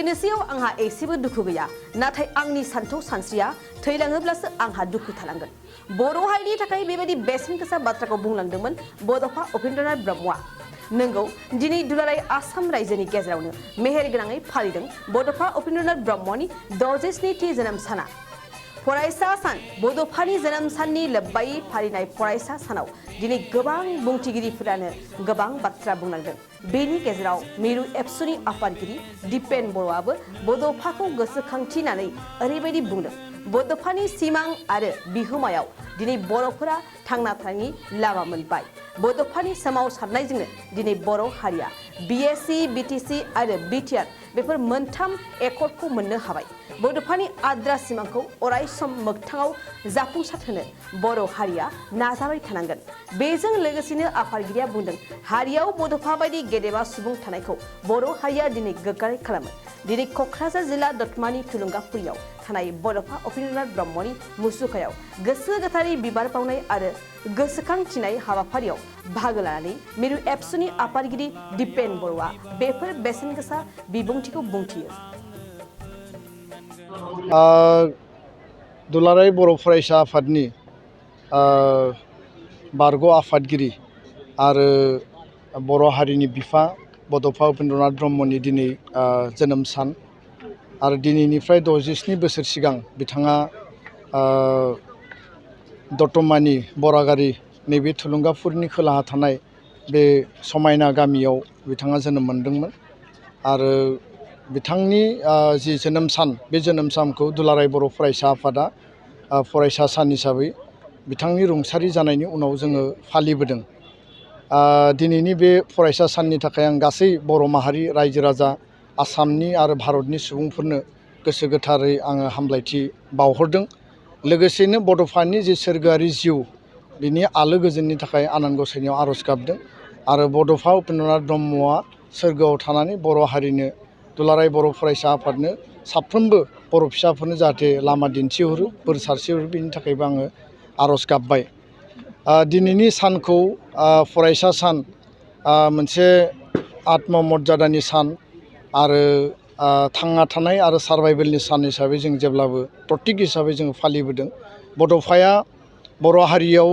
थैनोसैयाव आंहा एसेबो दुखु गैया नाथाय आंनि सान्थौ सानस्रिया थैलाङोब्लासो आंहा दुखु थालांगोन बर' हारिनि थाखाय बेबायदि बेसेन गोसा बाथ्राखौ बुंलांदोंमोन बड'फा उपेन्द्रनाथ ब्रह्मआ नंगौ दिनै दुलाराय आसाम रायजोनि गेजेरावनो मेहेरगोनाङै फालिदों बड'फा उपेन्द्रनाथ ब्रह्मनि 62थि जोनोम साना फरायसा सान बड'फानि जोनोम साननि लोब्बायै फालिनाय फरायसा सानाव दिनै गोबां बुंथिगिरिफोरानो गोबां बाथ्रा बुंलांदों बेनि गेजेराव मिरु एबसुनि आफादगिरि दिपेन बर'आबो बड'फाखौ गोसोखांथिनानै ओरैबायदि बुंदों बड'फानि सिमां आरो बिहोमायाव दिनै बर'फोरा थांना थानायनि लामा मोनबाय बड'फानि सोमावसारनायजोंनो दिनै बर' हारिया बिएसि बिटिसि आरो बिटिआर बेफोर मोनथाम एकर्डखौ मोननो हाबाय बड'फानि आद्रा सिमांखौ अराय सम मोगथाङाव जाफुंसार होनो बर' हारिया नाजाबाय थानांगोन बेजों लोगोसेनो आफादगिरिया बुंदों हारियाव बड'फा बायदि गेदेमा सुबुं थानायखौ बर' हारिया दिनै गोग्गानाय खालामो दिनै क'क्राझार जिल्ला दतमानि थुलुंगाफुरियाव थानाय बड'फा उपेन्द्रनाथ ब्रह्मनि मुसुखायाव गोसो गोथारै बिबार बावनाय आरो गोसोखांथिनाय हाबाफारियाव बाहागो लानानै मिरु एबसुनि आफादगिरि दिपेन बर'आ बेफोर बेसेन गोसा बिबुंथिखौ बुंथियो दुलाराय बर' फरायसा आफादनि बारग' आफादगिरि आरो बर' हारिनि बिफा बड'फा उपेन्द्रनाथ ब्रह्मनि दिनै जोनोम सान आरो दिनैनिफ्राय 67 बोसोर सिगां बिथाङा दतमानि बरागारि नैबे थुलुंगाफुरनि खोलाहा थानाय बे समायना गामियाव बिथाङा जोनोम मोनदोंमोन आरो बिथांनि जि जोनोम सान बे जोनोम सानखौ दुलाराय बर' फरायसा आफादा फरायसा सान हिसाबै बिथांनि रुंसारि जानायनि उनाव जोङो फालिबोदों दिनैनि बे फरायसा साननि थाखाय आं गासै बर' माहारि रायजो राजा आसामनि आरो भारतनि सुबुंफोरनो गोसो गोथारै आङो हामलायथि बावहरदों लोगोसेनो बड'फानि जि सोरगोआरि जिउ बिनि आलो गोजोननि थाखाय आनान गसाइनियाव आर'ज गाबदों आरो बड'फा उपेन्द्रनाथ ब्रह्मआ सोरगोआव थानानै बर' हारिनो दुलाराय बर' फरायसा आफादनो साफ्रोमबो बर' फिसाफोरनो जाहाथे लामा दिन्थिहरो बोर सारस्रिहरो बिनि थाखायबो आङो आर'ज गाबबाय दिनैनि सानखौ फरायसा सान मोनसे आत्म मर्यादानि सान आरो थांना थानाय आरो सार्भाइभेलनि सान हिसाबै जों जेब्लाबो प्रतीक हिसाबै जों फालिबोदों बड'फाया बर' हारियाव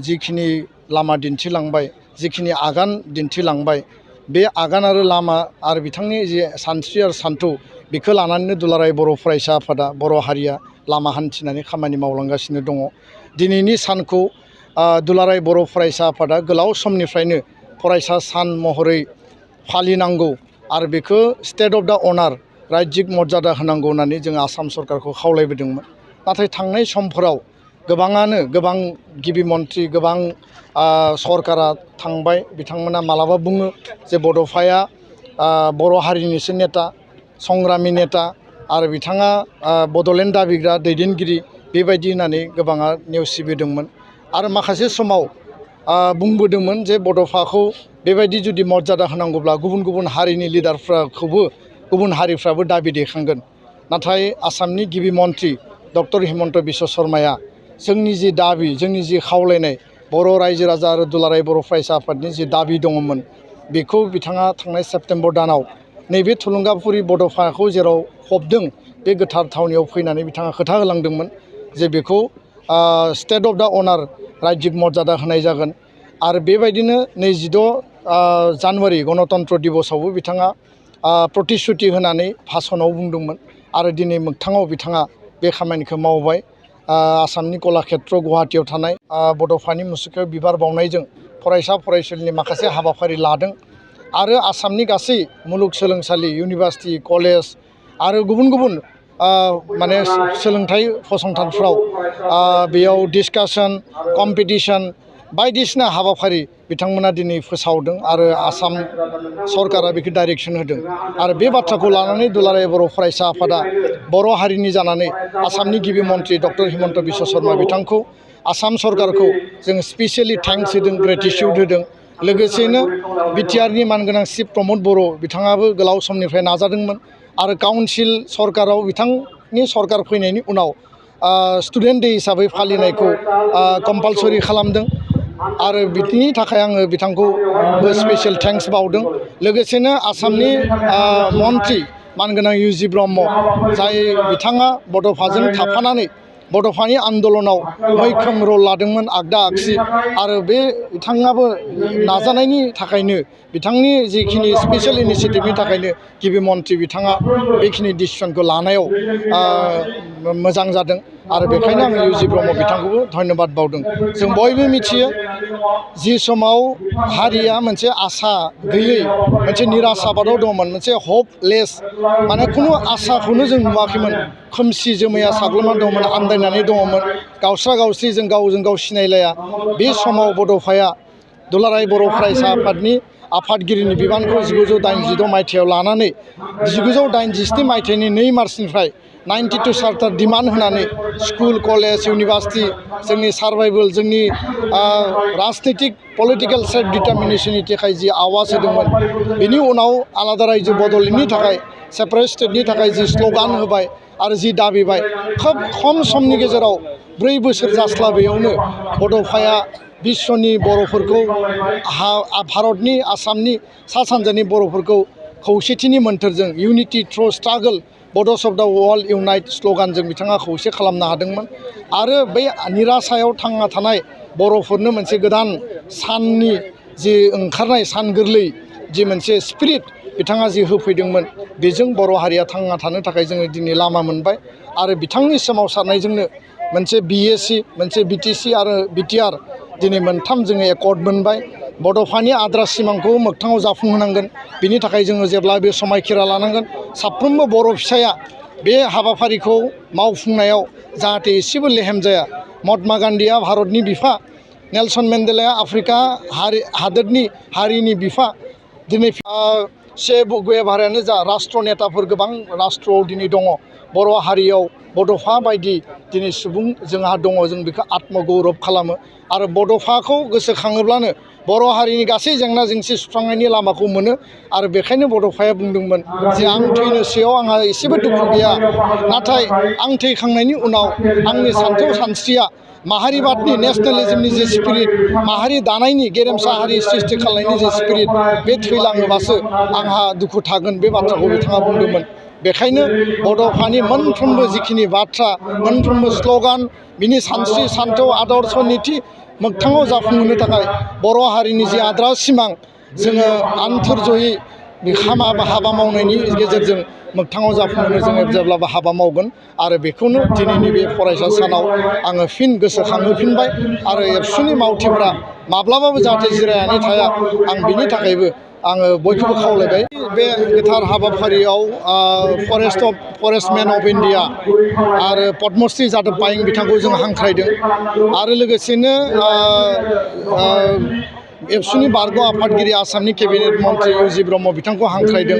जिखिनि लामा दिन्थिलांबाय जिखिनि आगान दिन्थिलांबाय बे आगान आरो लामा आरो बिथांनि जे सानस्रि आरो सान्थौ बेखौ लानानैनो दुलाराय बर' फरायसा आफादा बर' हारिया लामा हान्थिनानै खामानि मावलांगासिनो दङ दिनैनि सानखौ दुलाराय बर' फरायसा आफादा गोलाव समनिफ्रायनो फरायसा सान महरै फालिनांगौ आरो बेखौ स्टेट अफ दा अनार रायजिक मर्यादा होनांगौ होननानै जों आसाम सरकारखौ खावलायबोदोंमोन नाथाय थांनाय समफोराव गोबां गिबि मन्थ्रि गोबां सरकारा थांबाय बिथांमोना मालाबा बुङो जे बड'फाया बर' हारिनिसो नेता संग्रामि नेता आरो बिथाङा बड'लेण्ड दाबिग्रा दैदेनगिरि बेबायदि होननानै गोबाङा नेवसिबोदोंमोन आरो माखासे समाव बुंबोदोंमोन जे बड'फाखौ बेबायदि जुदि मर्यादा होनांगौब्ला गुबुन हारिनि लिडारफोरखौबो गुबुन हारिफ्राबो दाबि दैखांगोन नाथाय आसामनि गिबि मन्थ्रि डक्टर हिमन्त बिश्व शर्माया जोंनि जि दाबि जोंनि जि खावलायनाय बर' रायजो राजा आरो दुलाराय बर' फरायसा आफादनि जि दाबि दङमोन बेखौ बिथाङा थांनाय सेप्तेम्बर दानाव नैबे थुलुंगाफुरि बड'फाखौ जेराव फबदों बे गोथार थावनियाव फैनानै बिथाङा खोथा होलांदोंमोन जे बेखौ स्टेट अफ दा अनार रायजिक मर्यादा होनाय जागोन आरो बेबायदिनो 26 जानुवारि गणतन्त्र दिबसआवबो बिथाङा प्रतिश्रुति होनानै भाषणाव बुंदोंमोन आरो दिनै मोगथाङाव बिथाङा बे खामानिखौ मावबाय आसामनि कलाक्षेत्र गुवाहाटीयाव थानाय बड'फानि मुसुखायाव बिबार बावनायजों फरायसा फरायसुलिनि माखासे हाबाफारि लादों आरो आसामनि गासै मुलुगसोलोंसालि इउनिभार्सिटि कलेज आरो गुबुन माने सोलोंथाइ फसंथानफ्राव बेयाव डिसकासन कम्पिटिसन बायदिसिना हाबाफारि बिथांमोना दिनै फोसावदों आरो आसाम सरकारा बेखौ डाइरेक्सन होदों आरो बे बाथ्राखौ लानानै दुलाराय बर' फरायसा आफादा बर' हारिनि जानानै आसामनि गिबि मन्थ्रि डक्टर हिमन्त बिश्व शर्मा बिथांखौ आसाम सरकारखौ जों स्पेसियेलि थेंक्स होदों ग्रेटिटिउड होदों लोगोसेनो बिटिआरनि मानगोनां चिफ प्रमद बर' बिथाङाबो गोलाव समनिफ्राय नाजादोंमोन आरो काउन्सिल सरकाराव बिथांनि सरकार फैनायनि उनाव स्टुडेन्ट डे हिसाबै फालिनायखौ कम्पालसरि खालामदों आरो बिनि थाखाय आङो बिथांखौबो स्पेसियेल थेंक्स बावदों लोगोसेनो आसामनि मन्त्रि मानगोनां इउ.जि. ब्रह्म जाय बिथाङा बड'फाजों थाफानानै बड'फानि आन्दलनाव मैखोम रल लादोंमोन आगदा आगसि आरो बे बिथाङाबो नाजानायनि थाखायनो बिथांनि जिखिनि स्पेसियेल इनिसियेटिभनि थाखायनो गिबि मन्थ्रि बिथाङा बेखिनि डिसिसनखौ लानायाव मोजां जादों आरो बेखायनो आं इउ.जि. ब्रह्म बिथांखौबो धन्यबाद बावदों। जों बयबो मिथियो जि समाव हारिया मोनसे आसा गैयै मोनसे निराशाबादाव दंमोन मोनसे हपलेस माने खुनु आसाखौनो जों नुवाखैमोन खोमसि जोमैया साग्लोबनानै दंमोन आन्दायनानै दङमोन गावस्रा गावस्रि जों गावजों गाव सिनायलाया बे समाव बड'फाया दुलाराय बर' फरायसा आफादनि आफादगिरिनि बिबानखौ 1986 मायथाइयाव लानानै 1987 मायथाइनि 2 मार्चनिफ्राय 92 चार्टार डिमान्ड होनानै स्कुल कलेज इउनिभार्सिटि जोंनि सार्भाइभेल जोंनि राजनितिक पलिटिकेल सेल्फ डिटारमिनेसननि थाखाय जि आवाज होदोंमोन बेनि उनाव आलादा रायजो बदलनि थाखाय सेपारेट स्टेटनि थाखाय जि स्ल'गान होबाय आरो जि दाबिबाय खोब खम समनि गेजेराव 4 बोसोर जास्लाबैयावनो बड'फाया बिश्वनि बर'फोरखौ भारतनि आसामनि सा सानजानि बर'फोरखौ खौसेथिनि मोन्थोरजों unity through struggle Bodos of the world unite स्ल'गानजों बिथाङा खौसे खालामनो हादोंमोन आरो बै निराशायाव थांना थानाय बर'फोरनो मोनसे गोदान साननि जि ओंखारनाय सान गोरलै जि मोनसे स्पिरिट बिथाङा जि होफैदोंमोन बेजों बर' हारिया थांना थानो थाखाय जोङो दिनै लामा मोनबाय आरो बिथांनि सोमावसारनायजोंनो मोनसे BSc मोनसे BTC आरो BTR दिनै मोनथाम जोङो एकर्ड मोनबाय बड'फानि आद्रा सिमांखौ मोगथाङाव जाफुंहोनांगोन बिनि थाखाय जोङो जेब्लाबो समायखिरा लानांगोन साफ्रोमबो बर' फिसाया बे हाबाफारिखौ मावफुंनायाव जाहाथे एसेबो लेहेम जाया महात्मा गान्धीया भारतनि बिफा नेलसन मेन्डेलाया आफ्रिका हादोरनि हारिनि बिफा दिनै से गुवेभारायानो जा राष्ट्र नेताफोर गोबां राष्ट्रआव दिनै दङ बर' हारियाव बड'फा बायदि दिनै सुबुं जोंहा दङ जों बेखौ आत्मगौरब खालामो आरो बड'फाखौ गोसोखाङोब्लानो बर' हारिनि गासै जेंना जेंसि सुस्रांनायनि लामाखौ मोनो आरो बेखायनो बड'फाया बुंदोंमोन जे आं थैनोसैयाव आंहा एसेबो दुखु गैया नाथाय आं थैखांनायनि उनाव आंनि सान्थौ सानस्रिया माहारिबादनि नेसनेलिज्मनि जे स्पिरिट माहारि दानायनि गेरेमसा हारि सृष्टि खालामनायनि जे स्पिरिट बे थैलाङोबासो आंहा दुखु थागोन बे बाथ्राखौ बिथाङा बुंदोंमोन बेखायनो बड'फानि मोनफ्रोमबो जिखिनि बाथ्रा मोनफ्रोमबो स्ल'गान बिनि सानस्रि सान्थौ आदर्श निति मोगथाङाव जाफुंहोनो थाखाय बर' हारिनि जि आद्रा सिमां जोङो आन्थोर जयै हाबा मावनायनि गेजेरजों मोगथाङाव जाफुंहोनो जोङो जेब्लाबो हाबा मावगोन आरो बेखौनो दिनैनि बे फरायसा सानाव आङो फिन गोसोखांहोफिनबाय आरो एबसुनि मावथिफोरा माब्लाबाबो जाहाथे जिरायनानै थाया आं बिनि थाखायबो आङो बयखौबो खावलायबाय बे गोथार हाबाफारियाव फरेस्टमेन अफ इन्डिया आरो पद्मश्री जादब पायें बिथांखौ जों हांख्रायदों आरो लोगोसेनो एबसुनि बारग' आफादगिरि आसामनि केबिनेट मन्त्रि इउ.जि. ब्रह्म बिथांखौ हांख्रायदों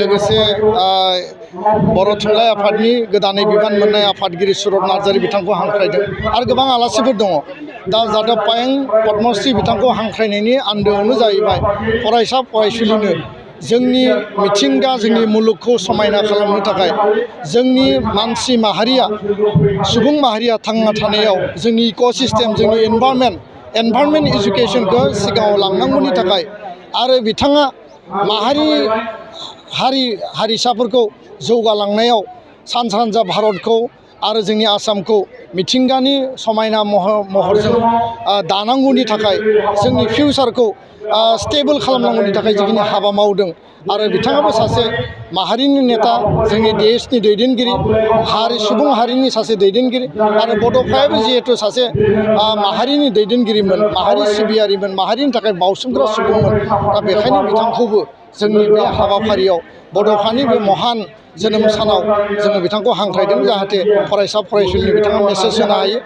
लोगोसे बर' थुनलाइ आफादनि गोदानै बिबान मोननाय आफादगिरि सुरत नार्जारि बिथांखौ हांख्रायदों आरो गोबां आलासिफोर दङ दा जादब पायें पद्मश्री बिथांखौ हांख्रायनायनि आन्दोआवनो जाहैबाय फरायसा फरायसुलिनो जोंनि मिथिंगा जोंनि मुलुगखौ समायना खालामनो थाखाय जोंनि मानसि माहारिया सुबुं माहारिया थांना थानायाव जोंनि इक'सिस्टेम जोंनि एनभायरनमेन्ट इडुकेसनखौ सिगाङाव लांनांगौनि थाखाय आरो बिथाङा हारिसाफोरखौ जौगालांनायाव सा सानजा भारतखौ आरो जोंनि आसामखौ मिथिंगानि समायना महरजों दानांगौनि थाखाय जोंनि फिउचारखौ स्टेबल खालामनांगौनि थाखाय जिखिनि हाबा मावदों आरो बिथाङाबो सासे माहारिनि नेता जोंनि देशनि दैदेनगिरि सुबुं हारिनि सासे दैदेनगिरि आरो बड'फायाबो जिहेथु सासे माहारिनि दैदेनगिरिमोन माहारि सिबियारिमोन माहारिनि थाखाय बावसोमग्रा सुबुंमोन दा बेखायनो बिथांखौबो जोंनि बे हाबाफारियाव बड'फानि बे महान जोनोम सानाव जोङो बिथांखौ हांख्रायदों जाहाथे फरायसा फरायसुलिनो बिथाङा मेसेज होनो हायो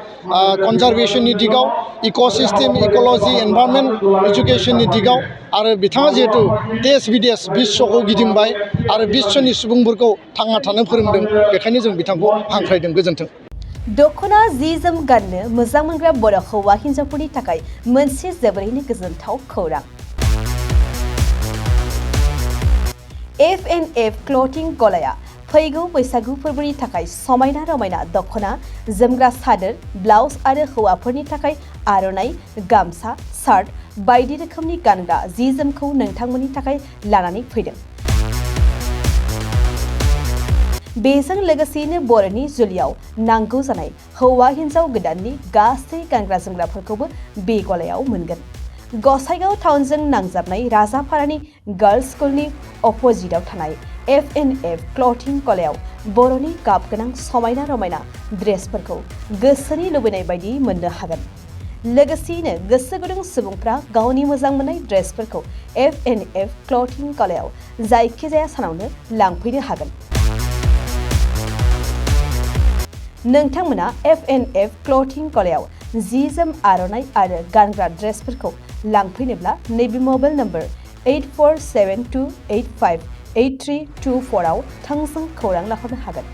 कनजारभेसननि दिगाव इक'सिस्टेम इक'लजि एनभायरनमेन्ट इडुकेसननि दिगाव आरो बिथाङा जिहेतु देश बिदेश बिश्वखौ गिदिंबाय आरो बिश्वनि सुबुंफोरखौ थांना थानो फोरोंदों बेखायनो जों बिथांखौ हांख्रायदों गोजोन्थों। दख'ना जि जोम गाननो मोजां मोनग्रा बर' हौवा हिन्जावफोरनि थाखाय मोनसे जोबोरैनो गोजोनथाव खौरां। F&F क्लथिं गलाया फैगौ बैसागु फोरबोनि थाखाय समायना रमायना दख'ना जोमग्रा सादोर ब्लाउज आरो हौवाफोरनि थाखाय आर'नाइ गामसा शार्ट बायदि रोखोमनि गानग्रा जि जोमखौ नोंथांमोननि थाखाय लानानै फैदों। बेजों लोगोसेयैनो बर'नि जुलियाव नांगौ जानाय हौवा हिन्जाव गोदाननि गासै गानग्रा जोमग्राफोरखौबो बे गलायाव मोनगोन। गसाइगाव टाउनजों नांजाबनाय राजापारानि गार्लस स्कुलनि अपोजिटआव थानाय F&F क्लथिं गलायाव बर'नि गाब गोनां समायना रमायना ड्रेसफोरखौ गोसोनि लुबैनाय बायदि मोननो हागोन। लोगोसेयैनो गोसो गुदुं सुबुंफ्रा गावनि मोजां मोननाय ड्रेसफोरखौ F&F क्लथिं गलायाव जायखिजाया सानावनो लांफैनो हागोन। नोंथांमोना F&F क्लथिं गलायाव जि जोम आर'नाइ आरो गानग्रा ड्रेसफोरखौ लांफैनोब्ला नैबे मबाइल नम्बर 8472858324 आव थोंजों खौरां लाहरनो हागोन।